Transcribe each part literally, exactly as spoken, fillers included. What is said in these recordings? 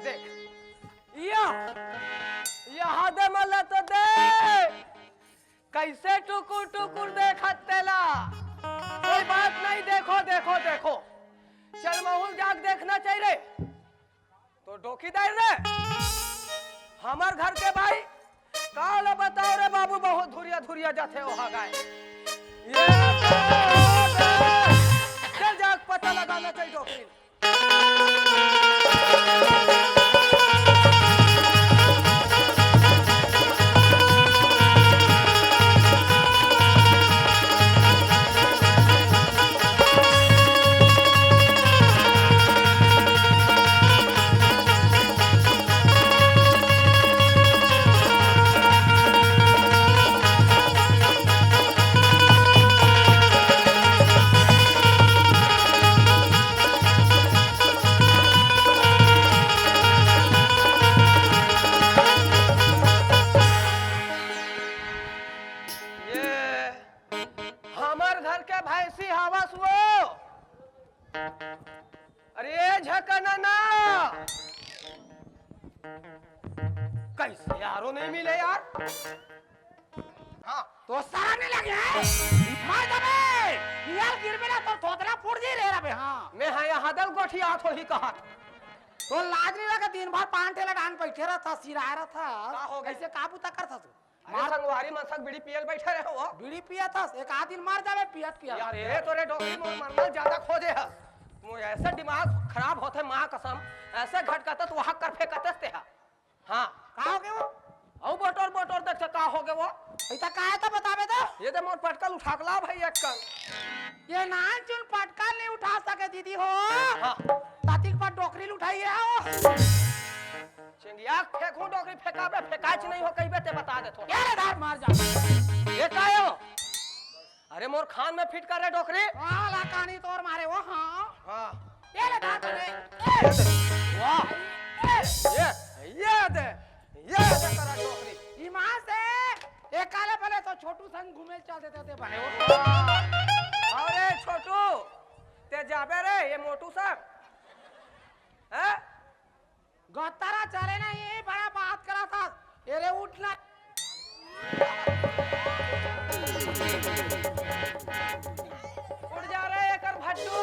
या, यहाँ दे मला तो दे। कैसे टुकुर टुकुर देखत तेला? कोई बात नहीं, देखो, देखो, देखो। चल महूल जाग देखना चाहिए रे। तो डोकी दाई रे, हमर घर के भाई, काला बताओ रे बाबू, बहुत धुरिया धुरिया जाथे ओहा गाय। ये चल जाग पता लगाना चाहिए डोकी। ये हमर घर के भैंसी हवस वो। अरे झकना ना, कैसे यारो नहीं मिले यार। हाँ। तो सारा नहीं लगे हैं? मार दबे। यार गिर मिला तो थोतला फूट जी रे रबे, हाँ। मैं हाँ यहाँ दल गोठिया थोड़ी कहा। तो लाज नहीं लगा, दिन भर पान ठेला डान बैठे रहता, सिराय रहता। का हो गया? ऐसे काबू तक करता तू? अरे मार संगवारी मन संग बीड़ी पियल बैठे रहे हो। बीड़ी पियत हस, एक आध दिन मर जावे पियत पियत। यार, ए तोरे डोकरी मोर मरना ज्यादा खोजे हस। मोर ऐसे दिमाग खराब होथे, माँ कसम, ऐसे घटकत तो वहां कर फेंकत ते हा। हाँ। का हो गए वो? अउ बोटर बोटर देख का हो गए वो? ऐसा का है तो बतावे तो। ये दे मोर पटकल उठा के ला भाई एक कन। ये नान चुन पटकल नहीं उठा सके दीदी हो। हाँ। तातिक पर डोकरी उठाई है वो। चेंगिया फेंकूं डोकरी, फेंकाबे, फेंकाच नहीं हो, कहिबे ते बता दे थोड़ा। ये रे धार मार जा। ये का हो? अरे मोर खान में फिट कर रे डोकरी। वाला कानी तोर मारे वो, हाँ। हाँ। ये ले धार मारे। वाह। ये, ये दे, ये दे करा डोकरी। ईमान से, एक काले भले तो छोटू संग घूमे चल देते थे भले वो। अरे छोटू, ते जाबे रे, ये मोटू संग। हैं? गत्तारा चले नहीं, बड़ा बात करा था। ये रे उठ ना। उठ जा रे, एकर भट्टू।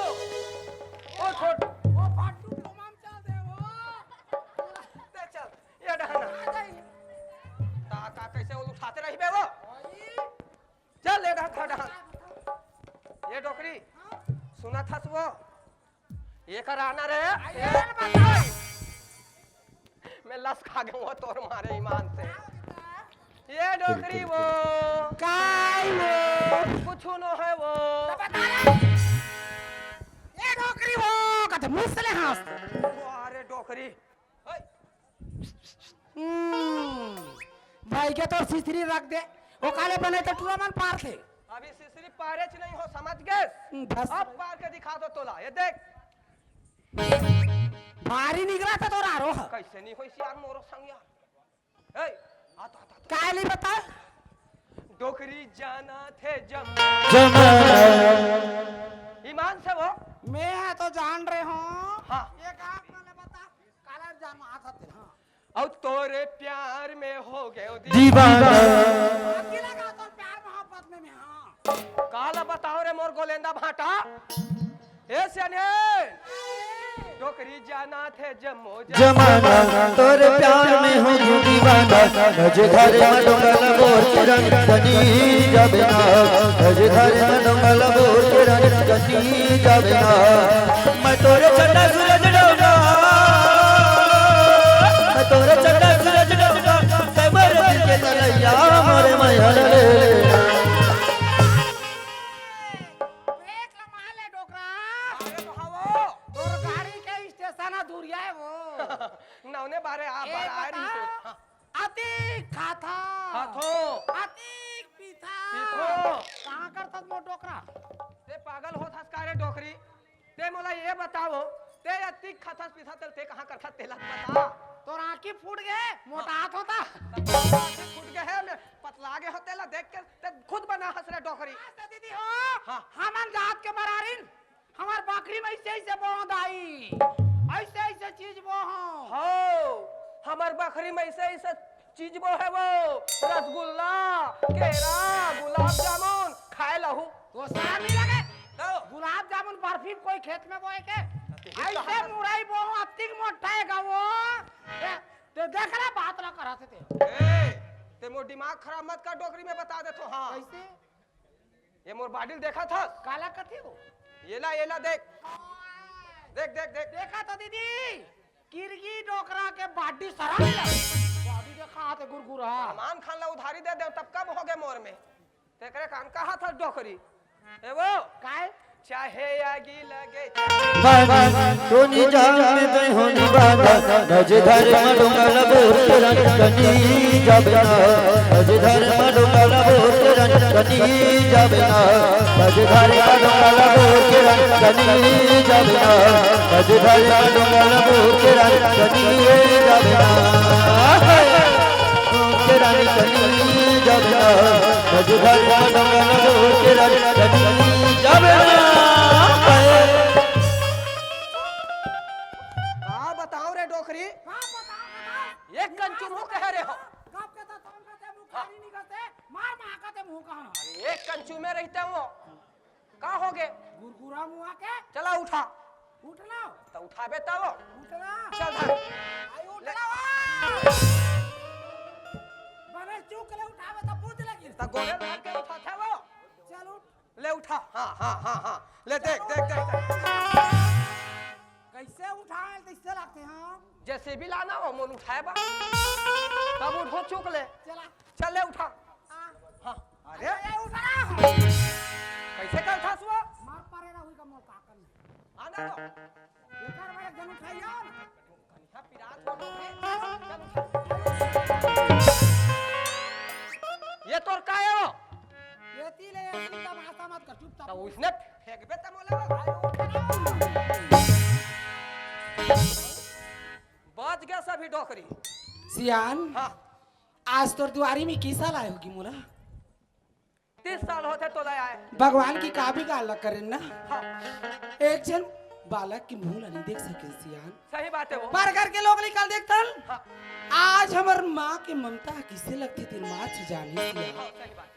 ओ छोट। वो भट्टू को माम चल दे वो। ले चल, ये डहना। आ जाई। ता का कैसे वो उठाते रही बे वो? वही। चल, ये डहन, डहन। ये डोकरी, हाँ? सुना था वो? ये कर आना रे। अरे, बता। मैं लस खा गया हूँ तोर मारे ईमान से। ये डोकरी वो। काय वो? कुछ नो है वो। तो बता रे। ये डोकरी वो, कते मुंह से ले हंस। वो अरे डोकरी। ओए। हम्म, भाई के तोर सिसरी रख दे। वो काले बने तो टूरा मन पार थे। अभी सिसरी पारे च नहीं हो, समझ गए? हम्म, बस। अब पार के दिखा दो तोला, ये देख। भारी निकला था तोर आरो। कैसे नहीं होइस यार मोरो संग यार। ए, आ तो, आ तो, आ तो। काय नहीं बता? डोकरी जाना थे जम। जमाना। ईमान से वो। मैं है तो जान रहे हो। हाँ। ये का वाला बता? काला जान में हाथ हत्ते, हाँ। और तोरे प्यार में हो गए दीवाना। आगी लगा तोर प्यार मोहब्बत में, में, हाँ। काला बताओ रे मोर गोलेंदा भाटा। ए सियाने, डोकरी जाना थे जम्मो जमाना, तोरे प्यार में हूँ दीवाना। मझधार में डोंगल बोर के रानी कनी जाबे ना, मझधार में डोंगल बोर के रानी कनी जाबे ना। मैं तोरे चंदा सूरज डोंगा, मैं तोरे चंदा सूरज डोंगा, तै मोर दिल के तलैया मोरे मैहर रे। ब्रेक लगा ले डोकरा। अरे तो हवो। तोर गाड़ी के स्टेशन दूरिया है वो। नौने बारे आ, ए बार आ रही बता, से। हाँ। अतिक खाता। खाथो। अतिक पीथा। पीथो। कहाँ करथस मोर डोकरा? ते पागल होत हस का रे डोकरी? ते मोला ये बताओ, ते अतिक खाथस पीथस तेल ते कहाँ करथस तेला बता। तोर आँखी फूट गए, मोटा हाथ होता। तब तोर आँखी फूट गए है, मैं पतला गए हो तेला देख के, ते खुद बना हस रे डोकरी। हाँ, दीदी हो, हाँ। हमन जात के मरारिन, हमार बकरी में ऐसे ऐसे बोंद आई। ऐसे ऐसे चीज बोहूं। हो, हमर बखरी में ऐसे ऐसे चीज बोहे वो, रसगुल्ला, केरा, गुलाब जामुन, खाए लहू। तो सार नहीं लगे। तो? गुलाब जामुन बर्फी कोई खेत में बोए के? तो यही ऐसे कहा। मुरई बोहूं, अतिक मोटा हे गा वो। ए, ते देख रे, बात ना करत हे ते। ए, ते मोर दिमाग खराब मत कर, डोकरी में बता देथों, हाँ। कैसे? ये मोर body ल देखत हस? काला कथे हो? ये ला, ये ला देख। देख, देख, देख। देखा तो दीदी, किरगी डोकरा के body सरम हे। Body देखा हाथ गुरगुरा। सलमान खान ला उधारी दे दे, तब कब होगे मोर में? तेकरे कान कहा था डोकरी? ए वो? काय? चाहे आगी लगे। बानी, टोनी जाल में गए होनी बाबा, नजधार मा डोंगा लगोर के रानी कनी जाबे ना, नजधार मा डोंगा लगोर के रानी कनी जाबे ना, नजधार मा डोंगा लगोर के रानी कनी जाबे ना, नजधार मा डोंगा लगोर के रानी कनी जाबे ना। के रानी कनी जाबे ना, मधुधर डोंगा लगोर के रानी कनी जाबे ना। का बताओ रे डोकरी? का बताओ, बताओ? एक कन चुमू कहे रे हो। गप के तो तोन करते, मुंह खाली नहीं करते, मार मार करते मुंह कहाँ? अरे एक कन चुमे रहिते हो। का होगे? गुरगुरा मुआ के। चला उठा। उठ ना। त उठाबे तब। उठ ना। चल धर। आई उठ ले। ना। बने चुक ले उठाबे त पूछ लगी। त गोड़े धर के उठाथे वो। चल उठ। ले उठा। हाँ, हाँ, हाँ, हाँ। ले देख, देख, देख, देख। कैसे उठाए, कैसे लगते हैं? जेसीबी लाना हो, मोन उठाए बा। तब उठो, चुक ले। चला। चल ले उठा। हाँ। हाँ। अरे? अरे, उठा। कैसे कर उठा सुआ? मार परे ना हुई का मोर काकन। आना तो। एकर बड़े जन उठाई यार। कनिहा पिरात हो गए। चल उठा। ये तोर का है वो? ये ती ले, ये ती तमाशा मत कर, चुपचाप। तो उसने फेंकबे त मोला। बच गया सभी डोकरी। सियान। हाँ। आज तोर दुआरी में किसा लाए होगी मोला? तीस साल होथे तोला आए। भगवान की का बिगाड़ ला करेन ना। हाँ। एक झन बालक के मुंह ला नहीं देख सके सियान। सही बात है वो। पर घर के लोग निकाल देखथन। हाँ। आज हमर माँ के ममता किसे लगथे तेन माँ से जाने सियान। हाँ, सही बात।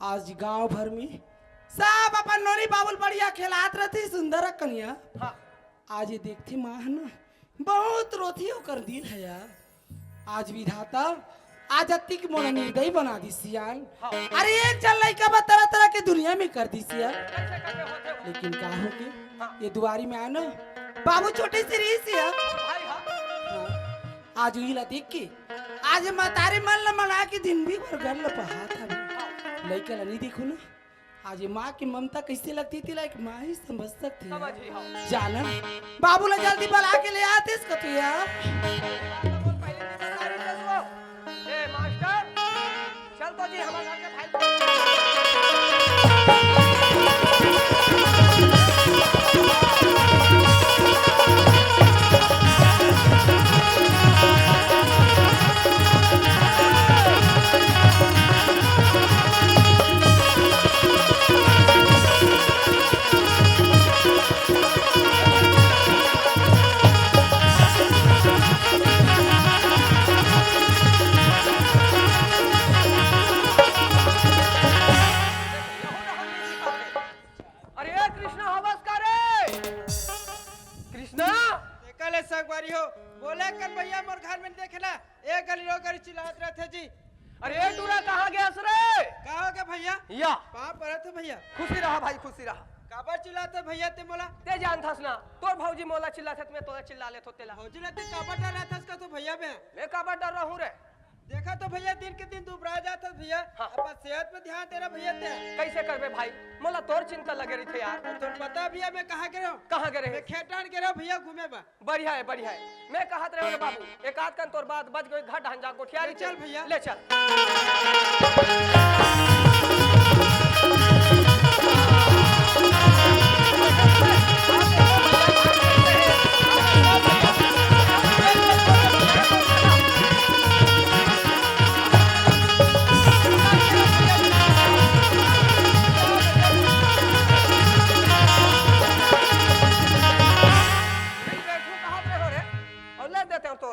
आज गांव भर में सब अपन नोनी बाबू ल बढ़िया खेलात रथे सुंदर कनिया। हाँ। आज ये देखथे माँ ह ना बहुत रोथे ओकर दिल ह यार। आज विधाता आज अतिक मोला निर्दयी बना दिस यार। हाँ। अरे एक झन लइका बर तरह तरह के दुनिया में कर दिस यार। कैसे करके होथे वो? लेकिन का होगे? हाँ। ये दुआरी में आए ना बाबू छोटे से रहिस यार। भाई हाँ। हाँ। आज उही ला देख के आज मतारी मन ल मना के दिन भी भर घर ल पहात हवे। लइका ल नहीं देखो ना। आज ये माँ की ममता कैसे लगती थी, लाइक माँ ही समझ सकती है। समझ ही हम। जाना, बाबू ला जल्दी बुला के ले आते इसको तो यार। ए मास्टर, चल तो जी हमारे घर के फाइल। अरे कृष्णा, हवस का रे? कृष्णा? देखा ले संगवारी हो, बोले कर भैया मोर घर में देखे ना, एक गली रो गली चिल्लात रहथे जी। अरे ए टूरा, कहाँ गयस रे? का हो गया भैया? या। पाँव परत हो भैया। खुशी रहा भाई, खुशी रहा। काबर चिल्लात हो भैया ते मोला? ते जानथस ना, तोर भौजी मोला चिल्लाथे त मैं तोला चिल्ला लेथों तेला। भौजी ला ते काबर डराथस का तू भैया बे? मैं काबर डर रहूं रे? देखा तो भैया, दिन के दिन दुबरा जात हस भैया। हाँ। अपन सेहत पे ध्यान दे रहा भैया ते। कैसे करबे भाई, मोला तोर चिंता लगे रहिथे यार। तोर पता भैया मैं कहाँ गे रहूं? कहाँ गे रहे? मैं खेत डाहर गे रहूं भैया घूमे बर। बढ़िया है, बढ़िया है। मैं कहत रहेंव रे बाबू, एक आध कन तोर बात बच गई, घर डाहर जा गोठियारी ले चल भैया। ले चल।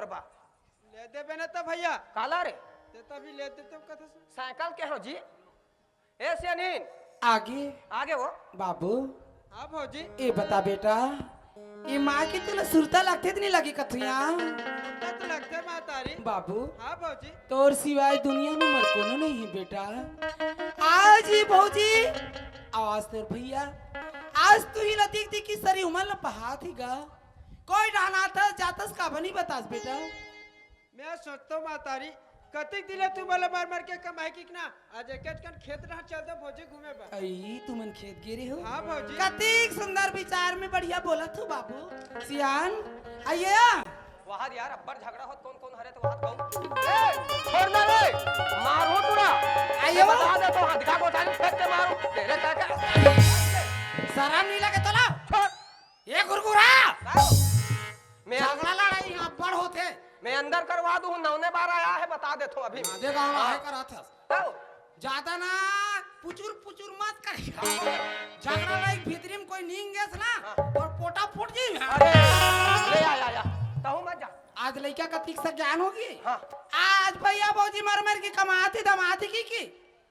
बा। ले देबे ना त भैया। काला रे? ते तभी ले देते हो कथा से। साइकिल के हो जी? ए सियानीन। आगे। आगे हो। बाबू। हाँ भौजी। ए बता बेटा, ये माँ की तुला सुरता लगथे त नहीं लगी कथुया? सुरता तो लगथे माँ तारी। बाबू। हाँ भौजी। तोर सिवाय दुनिया में मोर कोनो नहीं बेटा। आज ही भौजी, आज तोर भैया, आज तू ही ला दिख दिख की सरी उमर ला पहात ही गा। कोई डाहन आथस जाथस काबर नहीं बतास बेटा? मैं सोचतो माँ तारी, कतिक दिन ले तू मोला मर मर के कमाई किक ना, आज एक एक कन खेत डहर चल दो भौजी घूमे बर। अई, तुमन खेत गे रहे हो? हाँ भौजी। कतिक सुंदर विचार में बढ़िया बोलत हो बाबू। सियान, आइए। वहाद यार, अब्बड़ झगड़ा होत, कौन कौन हरे तो वहाद कहू। ए, छोड़ ना रे, मारू टूरा। आइए। बता दे तो हदगा गोठारी फेंक के मारू, तेरे क्या क्या? शरम नहीं लगे तोला? छोड़। ये गुरगुरा। मैं झगड़ा लड़ाई यहाँ अब्बड़ होथे। मैं अंदर करवा दूँ, नौने बार आया है, बता देथो अभी। आधे गाँव हाँ। आहे करा था। आओ। ज्यादा ना पुचुर पुचुर मत कर। झगड़ा लड़ाई भीतरी में कोई नींग गेस ना हाँ। और पोटा फूट जी। अरे, ले आ, आ, आ। तहू मत जा। आज लइका का तीक से ज्ञान होगी। हाँ। आज भैया भौजी मर मर की कमाती दमाती की की।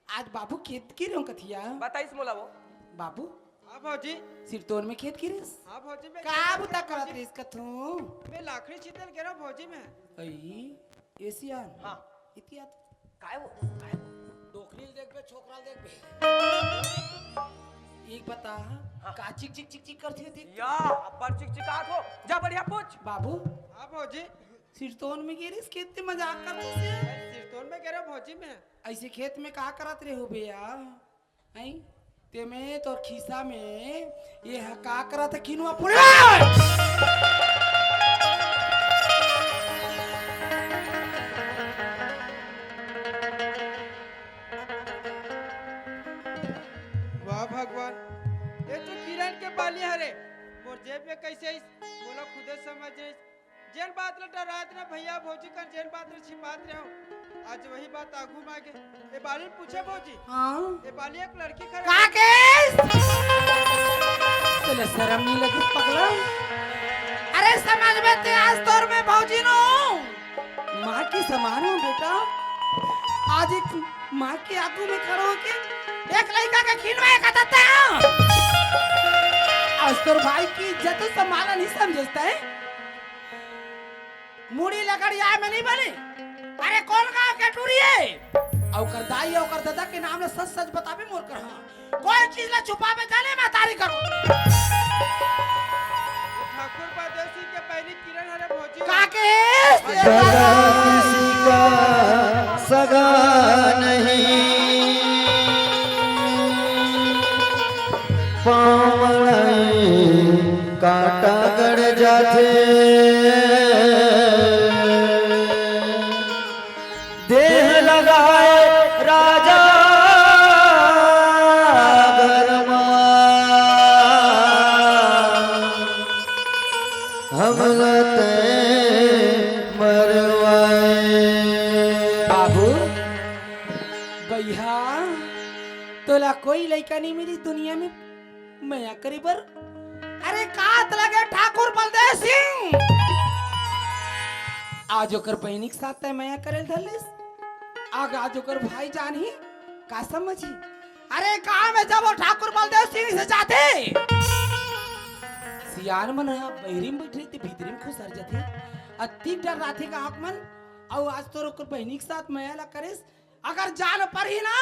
आज बाबू खेत की रहो कथिया। बताइस मोला वो। बाबू। हाँ भौजी। सिरतोन में खेत की रेस। हाँ भौजी, मैं का खेत बुता में करत भौजी। रेस कथू? मैं लाखड़ी छीतल के रहो भौजी में। अई, एशियन। हाँ। इतिया तो। काय वो? काय वो? डोकरी ल देखबे, छोकरा ल देखबे। एक बता, हाँ। का चिक चिक चिक चिक करती होती? या, अब्बड़ चिक चिकात हो। जा बढ़िया पूछ। बाबू। हाँ भौजी। सिरतोन में गे रेस खेत में मजाक करती से। सिरतोन में गे रहो भौजी में। ऐसे खेत में का करत रहे हो भैया? हैं? ते में तोर खीसा में ये ह का करत है किनुआ पुड़े? वाह भगवान, ये तो किरण के बाली हरे, मोर जेब में कैसे आइस, मोला खुदे समझ आइस। जेन बात ल डरात रहे भैया भौजी कर, जेन बात ल छिपात रहे हो, आज वही बात आगू में आगे। ए बाली ल पूछे भौजी। हाँ। ए बाली एक लड़की खड़े का केस? तोला शरम नहीं लगी पगला? अरे समझ में ते आज तोर में भौजी नो। माँ की समान हो बेटा। आज एक माँ के आगू में खड़ो होके एक लइका के खिलवाए का देता है। आज तोर भाई की इज्जत संभाला नहीं समझता है। मुड़ी लगड़िया में नहीं बने। अरे कौन गांव के टूरी है? अउ ओकर दाई अउ ओकर दादा के नाम ले सच सच बताबे मोर कर हाँ। कोई चीज ला छुपाबे जाने महतारी करो। ठाकुर बलदेव सिंह के बहिनी किरण हरे भौजी। का के? सगा किसी का सगा नहीं, पाँव कांटा गड़ जाथे। देह लगाए राजा घर मा, हमला ते मरवाए। बाबू, भैया, तोला कोई लइका नहीं मिली दुनिया में मया करे बर। अरे कात लगे ठाकुर बलदेव सिंह, आज ओकर बहिनी के साथ तय मया करे धरलिस। आग आज ओकर भाई जानही का समझी? अरे गांव में जब वो ठाकुर बलदेव सिंह से जाथे, सियान मन ह बहिरी में बैठे ते भीतरी में खुसर जाथे। अति डर राथे गांव मन। अउ आज तोर ओकर बहिनी के साथ मया ला करेस, अगर जान परही ना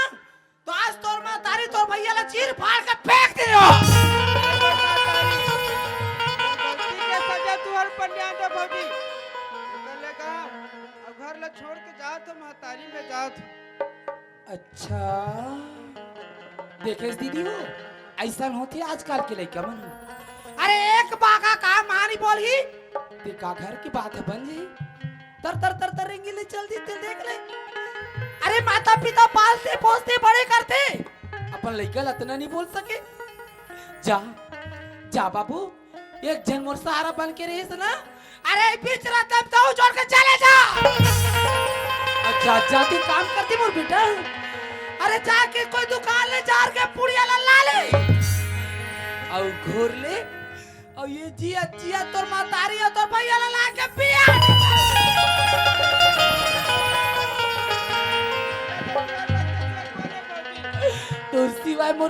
तो आज तोर महतारी तोर भैया ला चीर फाड़ के फेंक दियो। गलती के सजा तू हर पन्यान दे भौजी। निकल ले गाँव, अब घर ला छोड़ के जात हो, महतारी में जात हो। अच्छा, देखेस दीदी हो, ऐसा होथे आजकल के लइका मन। अरे एक बागा का मानी बोलही, ते का घर की बात है बन जाही। तर तर तर तर रेंगे ले चल दी, ते देख ले। अरे माता पिता पालते पोसते बड़े करते, अपन लइका ला अतना नहीं बोल सके। जा, जा बाबू, एक झन मोर सहारा बन के रहिस ना। अरे बीच रात में तो जोड़ के चले जा। अच्छा, जाती काम करती मोर बेटा। अरे जाके कोई दुकान ले जार के पुड़िया ला ला ले। अउ घोर ले। अउ ये जिया, जिया तोर महतारी अउ तोर भैया ला लाके पिया।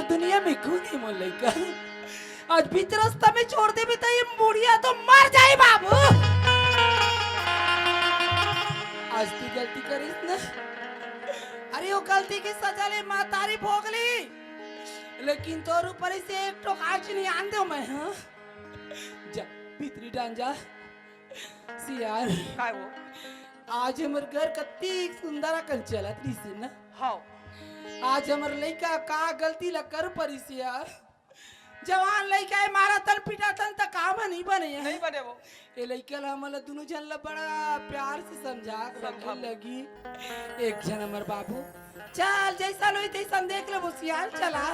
दुनिया में कोई नहीं मोर लइका। आज बीच रास्ता में छोड़ देबे त ये बुढ़िया तो मर जाई बाबू। आज तू गलती करिस ना, अरे वो गलती के सजा ले महतारी भोगली, लेकिन तोर ऊपर से एक ठो कांच नहीं आन दो मैं, हाँ? जा, भीतरी डान जा। सियार, काय वो? आज हमर घर कत्ती सुंदर अकन चलत रहिस ना। हाँ। आज हमर लइका का गलती ला कर परिस यार। जवान लइका है, मारा तन पीटा तन त काम नहीं बने है। नहीं बने वो। ए लइका ला हमन ला दुनू झन ला बड़ा प्यार से समझा के रखे समझा। लगी। एक झन हमर बाबू, चल जैसा लोई तैसा देख ले वो सियार चला।